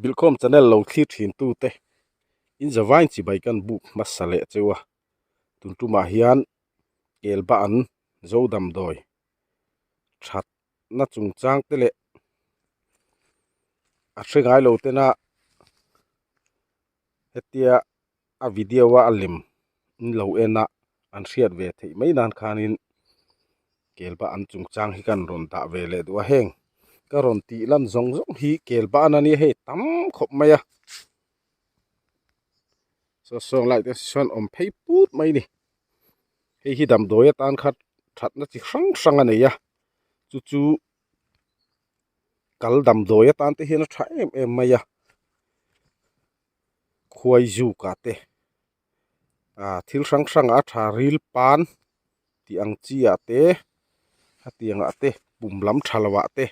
Bilkhawm channel lo thlir thin tute in zavain chibai kan buk hmasa leh cheu a, tun tumah hian kelba an zo damdawi that na chungchang te leh a hre ngai lo tena hetia a video a a lem in lo en a an hriat ve theih mai nan khanin kelba an chungchang hi kan rawn dah ve leh duh a heng ka rawn tih lan zawng zawng hi kelba an ania hei tam khawp mai a saw sawng lai te sawn awm phei put mai a ni hei hi damdawi atan kha thatna chi hrang hrang a nei a chu chu kal damdawi atan te hian a tha em em mai a. khuai zuk ah te ah thil hrang hrang ah a tha ril pan tih ang chi ah te hetiang ah te pum lam tha lo ah te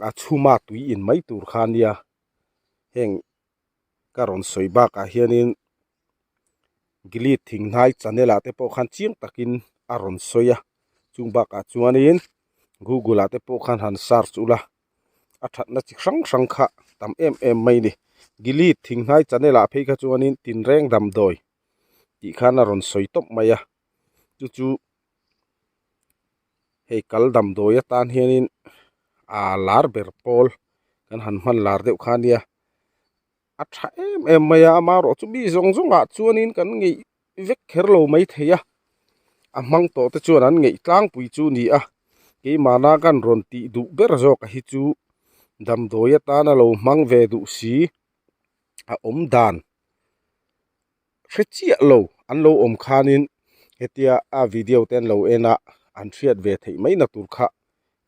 a chhuma tui in mai tur kha ania heng ka rawn sawi bakah hianin gili thing hnai channel ah te pawh khan chiang takin a rawn sawi a chung bakah chuanin google ah te pawh khan han search ula. a thatna chi hrang hrang kha tam em em mai a ni gili thing hnai channel ah phei kha chuanin tinreng damdawi tih khan a rawn sawi tawp mai a chu chu hei kal damdawi atan hianin aa lar ber pawl kan han hman lar deuh kha ania a tha em em mai a amaherawh chu mi zawng zawng ah chuanin kan ngeih vek kher lo mai thei a a hmang tawh te chuan an ngeih tlangpui chu a ni a keimahna kan rawn tih duh ber zawk a hi chu damdawi atana lo hmang ve duh si a awm dan hre chiah lo an lo awm khanin hetia a video te an lo en a an hriat ve theih mai na tur kha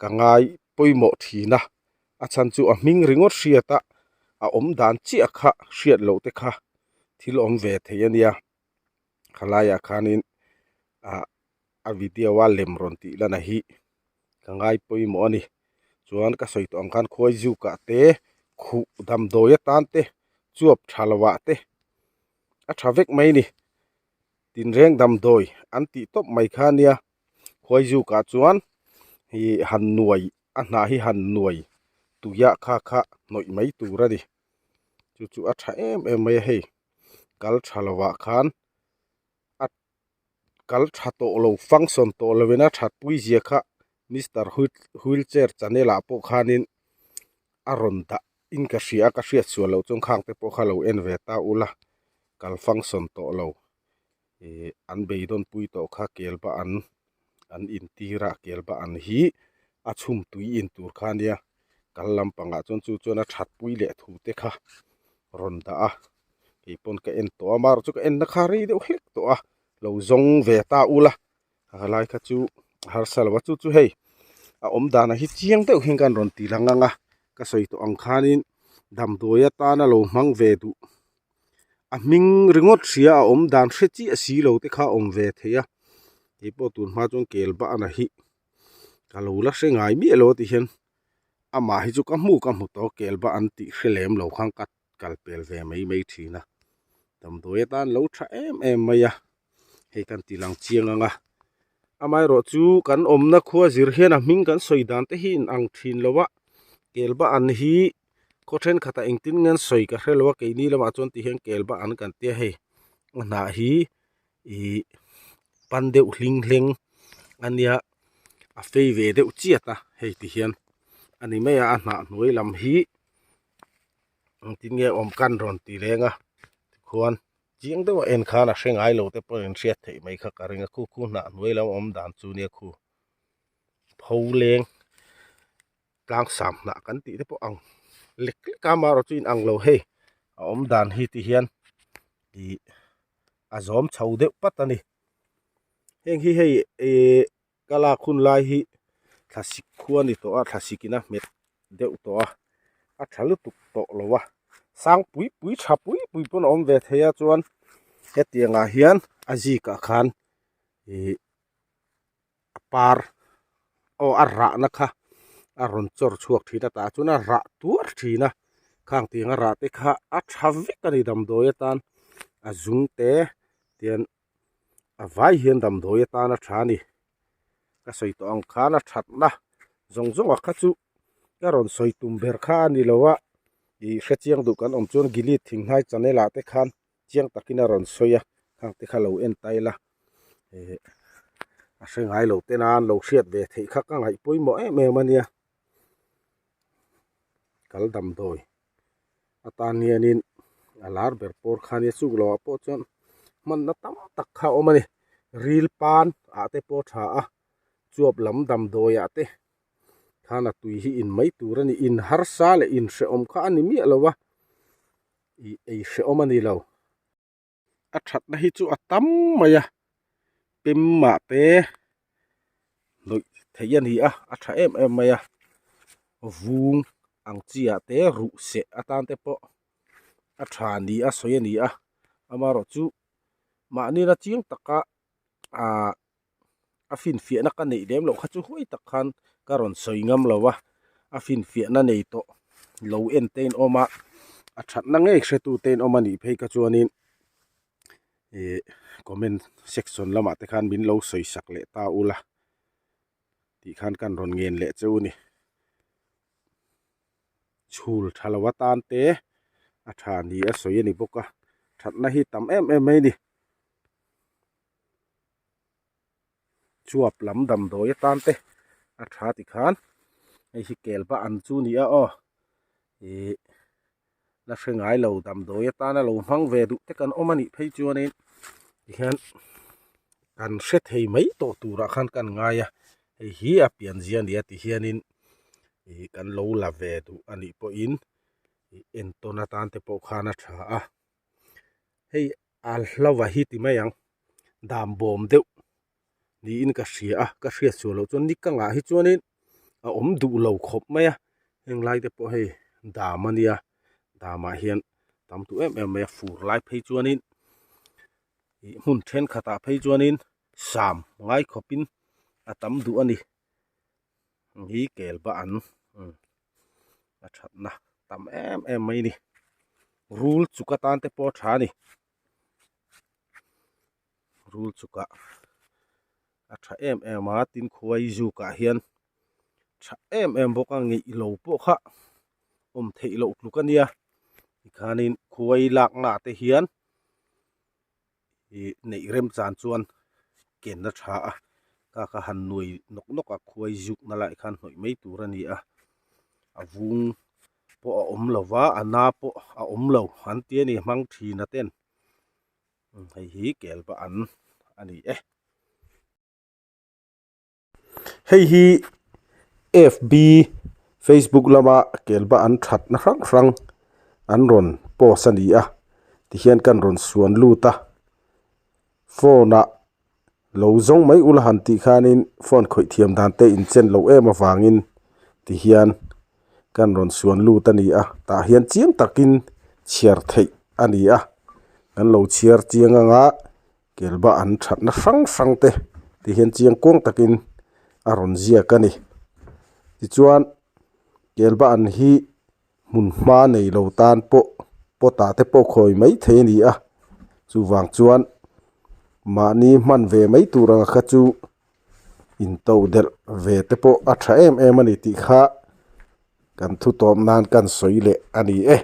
ka ngai pawimawh thin a a chhan chu a hming ringawt hriat a a awm dan chiah kha hriat loh te kha thil awm ve thei a nia khalaiah khanin ah a video a lem rawn tih lan a hi ka ngai pawimawh a ni chuan ka sawi tawh ang khan khuai zuk ah te khuh damdawi atan te chuap tha lo ah te a tha vek mai a ni tinreng damdawi an tih tawp mai kha a nia khuai zuk ah chuan ih han nuai a hnah hi han nuai tuiah kha kha hnawih mai tur a ni chu chu a tha em em mai a hei kal tha lovah khan a kal tha tawh lo function tawh lovin a that pui zia kha mister wheelchair channel ah pawh khanin a rawn dah in ka hria a ka hriat sual loh chuan khang te pawh kha lo en ve ta ula kal function tawh lo ih an beidawn pui tawh kha kel ba an an intir a kel ba an hi a chhum tui in tur kha ania kal lampangah chuan chu chuan a that pui leh thu te kha rawn dah a keipawn ka en tawh a amaherawh chu ka en na kha rei deuh hlek tawh a lo zawng ve ta ula a lai kha chu a harsa lo a chu chu hei a awm danah hi chiang deuh hian kan rawn ti lang ang a ka sawi tawh ang khanin damdawi atana lo hmang ve duh a hming ringawt hria a awm dan hre chiah si lo te kha a awm ve thei a keipawh tun hma chuan kel bahna hi ka lo la hre ngai miah lo a ti hian amah hi chu ka hmu ka hmu tawh kel bah an tih hre lem lo khan ka kal pel ve mai mai thin a damdawi atan lo tha em em mai a hei kan ti lang chiang ang a amaherawh chu kan awmna khua zir hian a hming kan sawi dan te hi in ang thin lo a kel bah an hi khaw thenkhatah engtin nge an sawi ka hre lo a keini lamah chuan ti hian kel bah an kan tia hei a hnah hi ih pan deuh hling hleng a nia a fei ve deuh chiat a hei ti hian a ni mai a a hnah hnuai lam hi engtin nge awm kan rawn ti leng a tikhuan chiang deuh a en khan a hre ngai lo te pawh in hriat theih mai kha ka ring a khu khu hnah hnuai lam awm dan chu nia khu pho leng tlang sam hnah kan tih te pawh ang lek lek a amaherawh chu inang lo hei a awm dan hi ti hian ih a zawm chho deuh pat a ni heng hi hei ih ka lak hun lai hi thlasik khua a ni tawh a thlasik in a hmet deuh tawh a a tha lutuk tawh lo a sang pui pui tha pui pui pawn a awm ve thei a chuan hetiang ah hian a zik ah khan ih a par aw a rahna kha a rawn chawr chhuak thin a tah chuan a rah tuar thin a khang tiang a rah te kha a tha vek a ni damdawi atan a zung te tian a vai hian damdawi atan a tha a ni ka sawi tawh ang khan a thatna zawng zawng ah kha chu ka rawn sawi tum ber kha a ni lo a. Ih hrechiang duh kan awm chuan Gilead thinghnai channel ah te khan chiang takin a rawn sawi a khang te kha lo en ta ila eh a hre ngai lo te nan lo hriat ve theih kha ka ngaih pawimawh em em a nia kal damdawi atan hianin a lar ber pawr kha nia chuk loh ah pawh chuan hmanna tam tak kha a awm a ni ril pan ah te pawh a tha a chuap lam damdawi ah te. Khan a tui hi in mai tur a ni. In harsa leh in hrehawm kha a ni miah lo a, ih ei hrehawm a ni lo. A thatna hi chu a tam mai a, pem mah te hnawih theih a ni a, a tha em em mai a. Vung ang chi ah te ruh seh atan te pawh a tha ni a sawi a ni a, amaherawhchu mahni la chiang taka ahh. a finfiahna ka neih lem loh kha chu huai tak khan ka rawn sawi ngam lo a, a finfiahna nei tawh lo en te in awm a, a thatna ngei hretu te in awm a nih phei kha chuanin ih comment section lamah te khan min lo sawi sak leh ta ula tih khan kan rawn ngen leh cheu a ni. Chhul tha lo atan te a tha ni a sawi a ni bawk a, thatna hi tam em em mai a ni. Chuap lam damdawi atan te a tha ti khan hei hi kel va an chu ni a aw ih la hre ngai lo damdawi atana lo hmang ve duh te kan awm a nih phei chuanin tihian kan hre thei mai tawh turah khan kan ngai a hei hi a pianzia a ni a ti hianin ih kan lo la ve duh a nih pawhin ih entawn atan te pawh khan a tha a hei. A hlauh a hi ti mai ang dam bawm deuh niin ka hria a ka hriat sual loh chuan ni ka ngah hi chuanin a awm duh lo khawp mai a heng lai te pawh hei dam a nia damah hian tam duh em em mai a fur lai phei chuanin ih hmun thenkhatah phei chuanin sam ngai khawpin a tam duh a ni hi kel ba an a thatna tam em em mai a ni rul chuk atan te pawh a tha a ni rul chukah a tha em em a tin khuai zukah hian tha em em bawk a ngeih lo pawh kha awm theih loh tluk a nia tikhanin khuai lakna ah te hian ih neih rem chan chuan ken a tha a ka kha han nuai nawk nawk a khuai zuk na lai khan hnawih mai tur a ni a a vung pawh a awm lo va a na pawh a awm lo an ti a ni hmang thin a ten hei hi kel va an a ni e. Hei hi FB Facebook lama kelba an thatna hrang hrang an rawn post a ni a tihian kan rawn suan lut a phone ah lo zawng mai ula han tih khanin phone khawih thiam dan te inchen loh em avangin tihian kan rawn suan lut a ni a tah hian chiang takin chhiar theih a ni a kan lo chhiar chiang anga. Kelba an thatna hrang hrang te ti hian chiang kuang takin a rawn ziak a ni. Tichuan kelba an hi hmun hma nei lo tan pawh pot ah te pawh khawi mai thei a ni a chuvang chuan mahni hman ve mai tur ang kha chu into delh ve te pawh a tha em em a ni tih kha kan thu tawp nan kan sawi leh a ni e.